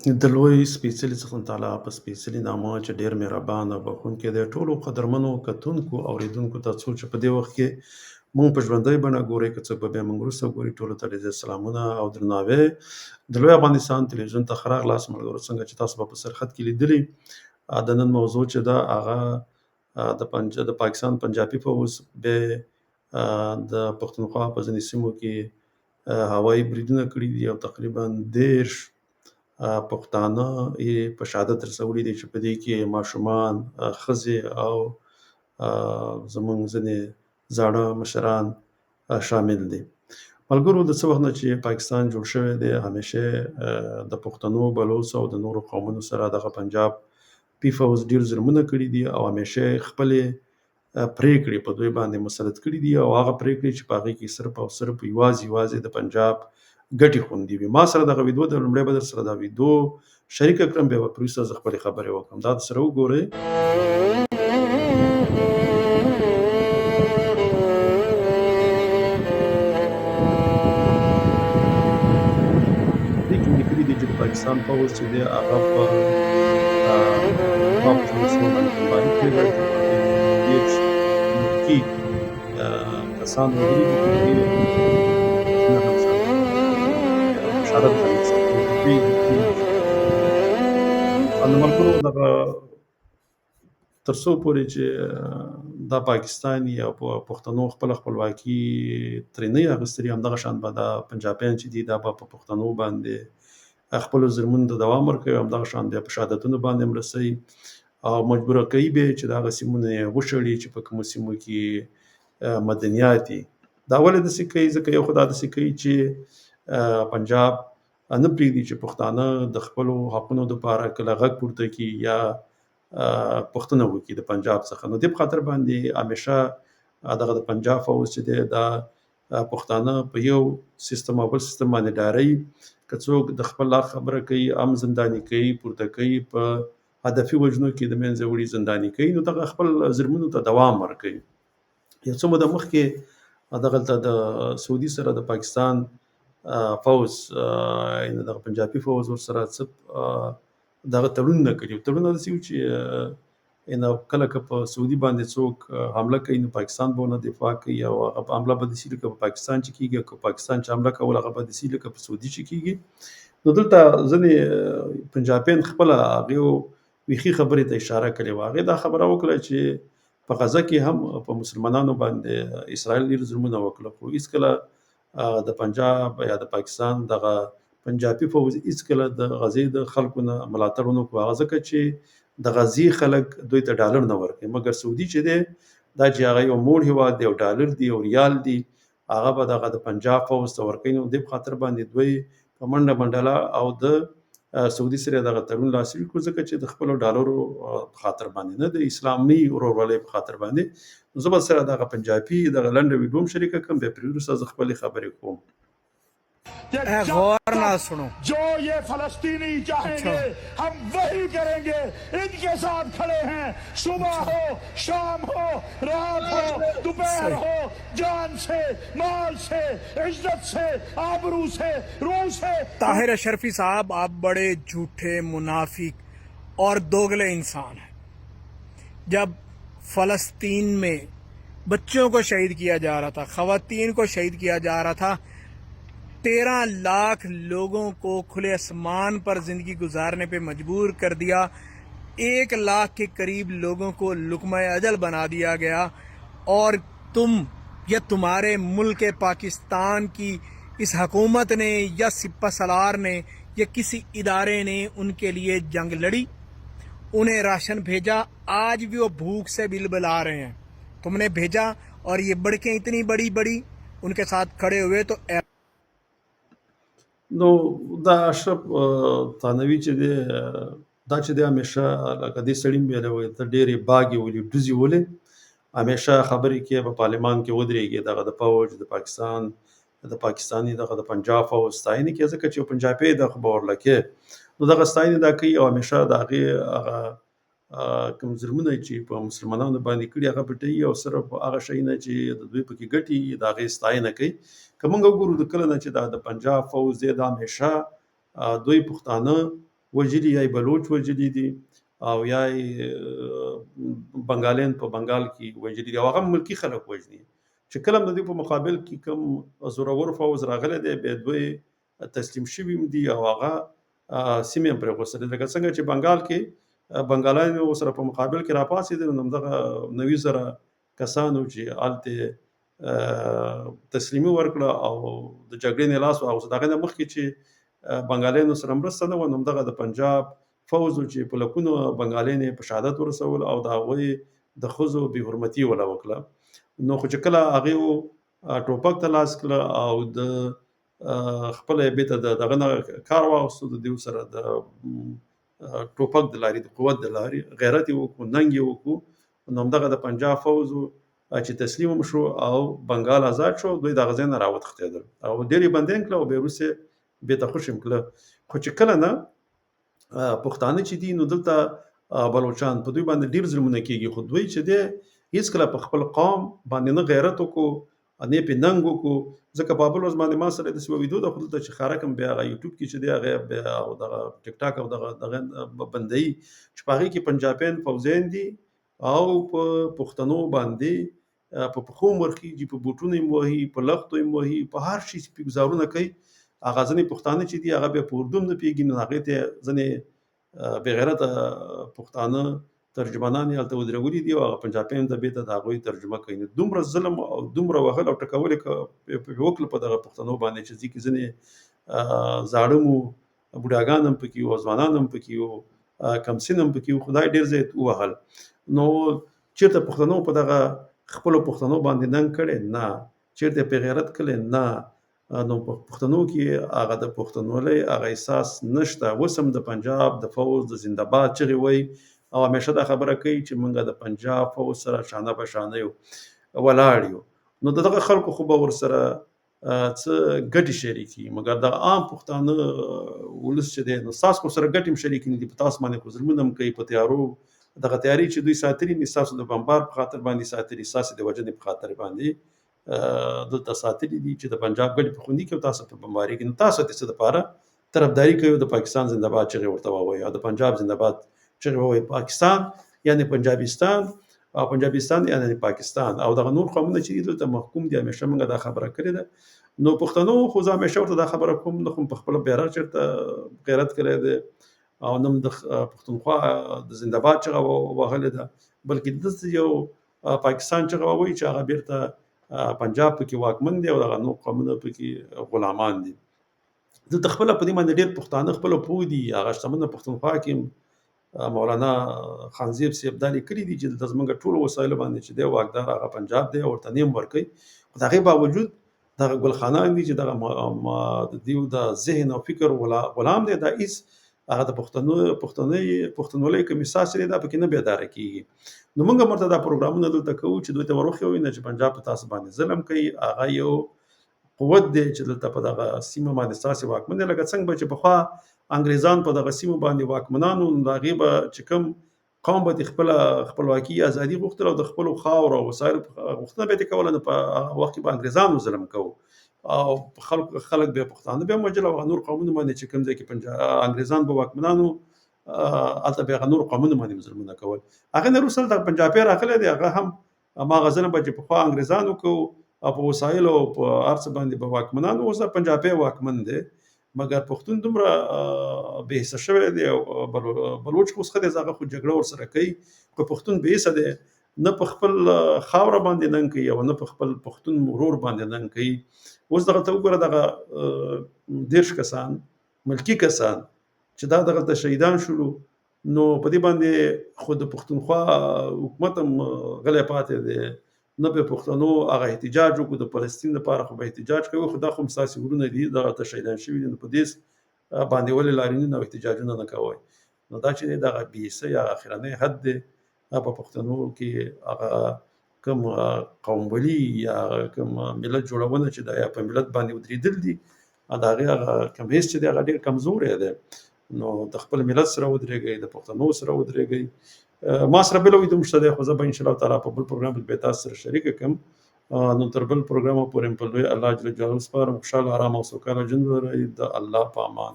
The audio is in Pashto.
د لوی سپېڅلي څښتن تعالی په سپېڅلي نامه چې ډېر مهربان او بخښونکی دی، ټولو قدرمنو کتونکو، اورېدونکو ته، څوک چې په دې وخت کې موږ په ژوندۍ بڼه ګورئ، که څوک به بیا موږ وروسته ګوري، ټولو ته ډېر زیات سلامونه او درناوی. د لوی افغانستان تلویزیون ته ښه راغلاست ملګرو. څنګه چې تاسو به په سرخط کې لیدلي، د نن موضوع چې ده هغه د پاکستان پنجابي فوځ به د پښتونخوا په ځینې سیمو کې هوایي بریدونه کړي دي او تقریبا 30 پښتانه یې په شهادت رسولي دي، چې په دې کې ماشومان، ښځې او زموږ ځینې زاړه مشران شامل دي. ملګرو، د څه وخت نه چې پاکستان جوړ شوی دی، همیشه د پښتنو، بلوڅو او د نورو قومونو سره دغه پنجاب پي فوځ ډېر ظلمونه کړي دي او همیشه خپلې پرېکړې په دوی باندې مسلط کړي دي، او هغه پرېکړې چې په هغې کې صرف او صرف یوازې یوازې د پنجاب ګټې خوندي وي. ما سره دغه ویډیو ده، لومړی به در سره دا ویډیو شریکه کړم، بیا به پرې وروسته زه خپلې خبرې وکړم. دا در سره وګورئ. دې کې لیکلي دي چې د پاکستان پوځ چې دی هغه په پښتونخوا په ځینو سیمو باندې بمباري کړې ده، چې په هغې کې 30 ملکي کسان وژلي دي، چې په دې ښځینه هم شامل دي، شهادت باندې رسېدلي دي. نو ملګرو، دغه تر څو پورې چې دا پاکستان او پښتنو خپله خپلواکي ترې نه وي اخیستلې، همدغه شان به دا پنجابیان چې دي دا به په پښتنو باندې خپلو ظلمونو ته دوام ورکوي، همدغه شان بیا په شهادتونو باندې هم رسوي او مجبوره کوي به چې د هغه سیمونه یې وشړي چې په کومو سیمو کې مدنیات دي. دا ولې داسې کوي؟ ځکه یو خو دا داسې کوي چې پنجاب نه پرېږدي چې پښتانه د خپلو حقونو دپاره کله غږ پورته کړي یا پوښتنه وکړي د پنجاب څخه. نو دې په خاطر باندې همیشه دغه د پنجاب فوځ چې دی دا پښتانه په یو سیستم او بل سیستم باندې ډاروي. که څوک د خپل حق خبره کوي هم زنداني کوي، پورته کوي، په هدفي وژنو کې د منځه وړي، زنداني کوي، نو دغه خپل ظلمونو ته دوام ورکوي. یو څه موده مخکې دغلته د سعودي سره د پاکستان فوځ، یعنې دغه پنجابي فوځ ورسره څه دغه تړون نه کړي. تړون داسې و چې یعنې کله که په سعودي باندې څوک حمله کوي نو پاکستان به ورنه دفاع کوي، او هغه حمله به داسې لکه په پاکستان چې کېږي، او که پاکستان چې حمله کوله هغه به داسې لکه په سعودي چې کېږي. نو دلته ځینې پنجابیان خپله هغې ویښې خبرې ته اشاره کړې وه. هغې دا خبره وکړه چې په غزه کې هم په مسلمانانو باندې اسرائیل ډېر ظلمونه وکړل، خو هېڅکله د پنجاب یا د پاکستان دغه پنجابي فوځ هېڅکله د غزې د خلکو نه ملاتړ ونه کړو، هغه ځکه چې د غزې خلک دوی ته ډالر نه ورکوي. مګر سعودي چې دی دا چې هغه یو موړ هېواد دی او ډالر دی او ریال دی، هغه به دغه د پنجاب فوځ ته ورکوي. نو دې په خاطر باندې دوی په منډه منډله او د سعودي سره دغه تړون لاسلیک کړو، ځکه چې د خپلو ډالرو په خاطر باندې، نه د اسلامي ورورولۍ په خاطر باندې. نو زه به سره دغه پنجابي دغه لنډه ویډیو هم شریکه کړم، بیا پرې وروسته زه خپلې خبرې کوم. غور نہ سنو، جو یہ فلسطینی چاہیں گے ہم وہی کریں گے، ان کے ساتھ کھڑے ہیں، صبح ہو، شام ہو، رات ہو، دوپہر ہو، جان سے، مال سے، عزت سے، آبرو سے، روح سے۔ ताहिर अशरफी साहब، आप बड़े झूठे، मुनाफिक और दोगले इंसान हैं। जब फलस्तीन में बच्चों को शहीद किया जा रहा था، खवातीन को शहीद किया जा रहा था، 13 लाख लोगों को खुले आसमान पर जिंदगी गुजारने पे मजबूर कर दिया، 1 लाख के करीब लोगों को लुकमा अजल बना दिया गया، और तुम या तुम्हारे मुल्क पाकिस्तान की इस हुकूमत ने या सिपह सलार ने या किसी इदारे ने उनके लिए जंग लड़ी؟ उन्हें राशन भेजा؟ आज भी वो भूख से बिलबिला रहे हैं। तुमने भेजा؟ और ये बड़कें इतनी बड़ी बड़ी उनके साथ खड़े हुए तो نو دا اشرف ثانوي چې دی دا چې دی همیشه لکه دې سړي ویلی وایي، ته ډېرې باګې ولې، ډوزې ولې، همیشه خبرې کوې، په پارلمان کې ودرېږي، دغه د فوج د پاکستان د پاکستاني دغه د پنجاب فوج ستاینې کوي، ځکه چې پنجابی ده خو به ورله کوې. نو دغه ستاینې دا کوي او همیشه د هغې هغه کوم ظلمونه چې په مسلمانانو باندې کړي هغه پټوي، او صرف هغه شیونه چې د دوی پکې ګټي د هغې ستاینه کوي. که موږ وګورو، د کله نه چې دا د پنجاب فوځ دی، دا همیشه دوی پښتانه وژلي، یا یې بلوچ وژلي دي او یا یې بنګالیان په بنګال کې وژلي دي، او هغه ملکي خلک وژني. چې کله هم د دوی په مقابل کې کوم زورور فوځ راغلی دی، بیا دوی تسلیم شوي هم دي او هغه سیمې هم پرېښوستلې. لکه څنګه چې بنګال کې بنګالیانو سره په مقابل کې راپاڅېدل، نو همدغه 90,000 کسانو چې هلته تسلیمي ورکړه او د جګړې نه لاس واخیست. د هغې نه مخکې چې بنګالیانو سره مرسته نه وه، نو همدغه د پنجاب فوځ و چې په لکونو بنګالیان یې په شهادت ورسول او د هغوی د ښځو بې حرمتي یې وله وکړه. نو خو چې کله هغې ټوپک ته لاس کړه او د خپله یې بېرته د دغه نه کار واخیستو، د دوی سره د ټوپک د لارې، د قوت د لارې غیرت یې وکړو، ننګ یې وکړو، نو همدغه د پنجاب فوځ و چې تسلیم هم شو او بنګال آزاد شو. دوی د هغه ځای نه راوتښتېدل او ډېر یې بندیان کړل او بیا وروسته یې بېرته خوشې هم کړل. خو چې کله نه پښتانه چې دي، نو دلته بلوچان په دوی باندې ډېر ظلمونه کېږي، خو دوی چې دی هېڅکله په خپل قوم باندې نه غیرت وکړو، نه پې ننګ وکړو. ځکه په بل ورځ باندې ما سره داسې یوه ویډیو ده، خو دلته چې ښکاره کړم بیا هغه یوټیوب کې چې دی هغه بیا او دغه ټیک ټاک او دغه دغه بندوي، چې په هغې کې پنجابیان فوځیان دي او په پښتنو باندې په پښو هم ورخېږي، په بوټونو یې وهي، په لښتو یې وهي، په هر شي چې ګزارونه کوي. هغه ځینې پښتانه چې دي هغه بیا په اردو هم نه پوهېږي، نو هغې ته ځینې بې غیرته پښتانه ترجمانان یې هلته ودرولي دي او هغه پنجابیانو ته بېرته د هغوی ترجمه کوي. نو دومره ظلم او دومره وهل او ټکول یې وکړل په دغه پښتنو باندې چې ځکه ځینې زاړه مو بوډاګان هم پکې وو، ځوانان هم پکې وو، کمسین هم پکې وو، خدای ډېر زیات ووهل. نو چېرته پښتنو په دغه خپلو پښتنو باندې ننګ کړی؟ نه. چېرته یې په غیرت کړی؟ نه. نو په پښتنو کې هغه د پښتونولۍ هغه احساس نشته. اوس هم د پنجاب د فوځ د زنده‌باد چغې وایي او همیشه دا خبره کوي چې موږ د پنجاب فوځ سره شانه به شانه یو ولاړ یو. نو د دغه خلکو خو به ورسره څه ګټې شریکي، مګر دغه عام پښتانه ولس چې دی، نو ستاسو خو سره ګټې هم شریکې نه دي. په تاسو باندې خو ظلمونه هم کوي. په تیارو دغه تیارې چې دوی ساتلي دي، ستاسو د بمبار په خاطر باندې ساتلي، ستاسو د وژنې په خاطر باندې دلته ساتلي دي چې د پنجاب ګټې په خوندي کې او تاسو په بمباري کې. نو تاسو د څه دپاره طرفداري کوي؟ د پاکستان زنده‌باد چغې ورته ووایي او د پنجاب زنده‌باد چغې ووایي. پاکستان یعنی پنجابستان او پنجابستان یعنی پاکستان او دغه نور قومونه چې دي دلته محکوم دي. همیشه موږ دا خبره کړې ده. نو پښتنو خو زه همیشه ورته دا خبره کوم، نه خو په خپل بیرغ چېرته غیرت کړی دی او نه هم د پښتونخوا د زنده‌باد چغه وهلې ده، بلکې دلته یو پاکستان چغه وایي چې هغه بېرته پنجاب پکې واکمن دی او دغه نور قومونه پکې غلامان دي. دلته خپله په دې باندې ډېر پښتانه خپله پوه دي. هغه شتمنه پښتونخوا کې مولانا خانزیب صاحب دا لیکلي دي چې دلته زموږ ټولو وسایلو باندې چې دی واکدار هغه پنجاب دی او ورته نیم ورکوي. خو د هغې باوجود دغه ګلخانان دي چې دغه د دیو د ذهن او فکر غلام دی، دا هیڅ هغه د پښتونولۍ کوم احساس دی دا پکې نه بیداره کېږي. نو موږ هم ورته دا پروګرامونه دلته کوو چې دوی ته وروښیو نه چې پنجاب په تاسو باندې ظلم کوي، هغه یو قوت دی چې دلته په دغه سیمه باندې ستاسې واکمن دی. لکه څنګه به چې پخوا انګریزان په دغه سیمو باندې واکمنان وو، نو د هغې به چې کوم قوم به ترې خپله خپلواکي ازادي غوښتله او د خپلو خاورو او وسایلو غوښتنه به یې ترې کوله، نو په هغه وخت کې به انګریزانو ظلم کوو او خلک به پښتانه به هم وژل او هغه نور قومونو باندې چې کوم ځای کې انګریزان به واکمنان وو، هلته به هغه نور قومونو باندې ظلمونه کول. هغه نه وروسته دلته پنجابی راغلی دی، هغه هم هماغه ظلم به چې پخوا انګریزانو کوو او په وسایلو او په هر څه باندې به واکمنان وو، اوس دا پنجابی واکمن دی. مګر پښتون دومره بې حسه شوی دی او بلوچ خو اوس ښه دی، هغه خو جګړه ورسره کوي، خو پښتون بې حسه دی، نه په خپل خاوره باندې ننګ کوي او نه په خپل پښتون ورور باندې ننګ کوي. اوس دغه ته وګوره، دغه 30 کسان ملکي کسان چې دا دغلته شهیدان شولو، نو په دې باندې خو د پښتونخوا حکومت هم غلی پاتې دی، نه په پښتنو هغه احتجاج وکړو د فلسطین لپاره خو به احتجاج کوي، خو دا خو هم ستاسې ورونه دي دغلته شهیدان شوي دي، نو په دې باندې ولې لاریونونه او احتجاجونه نه کوئ؟ نو دا چې دغه بې حسۍ هغه اخرنی حد دی په پښتنو کې، هغه کوم قومولي یا کوم ملت جوړونه چې دا یا په ملت باندې ودرېدل دي، د هغې هغه کوم حس چې دی هغه ډېر کمزوری دی. نو د خپل ملت سره ودرېږئ، د پښتنو سره ودرېږئ. ما سره بله ویډیو هم شته دی، خو زه به انشاءالله تعالی په بل پروګرام کې بیا تاسو سره شریکه کړم. نو تر بل پروګرامه پورې په لوی الله جل جلاله سپارم. خوشحاله، ارام او سوکاله ژوند ولرئ. د الله په امان.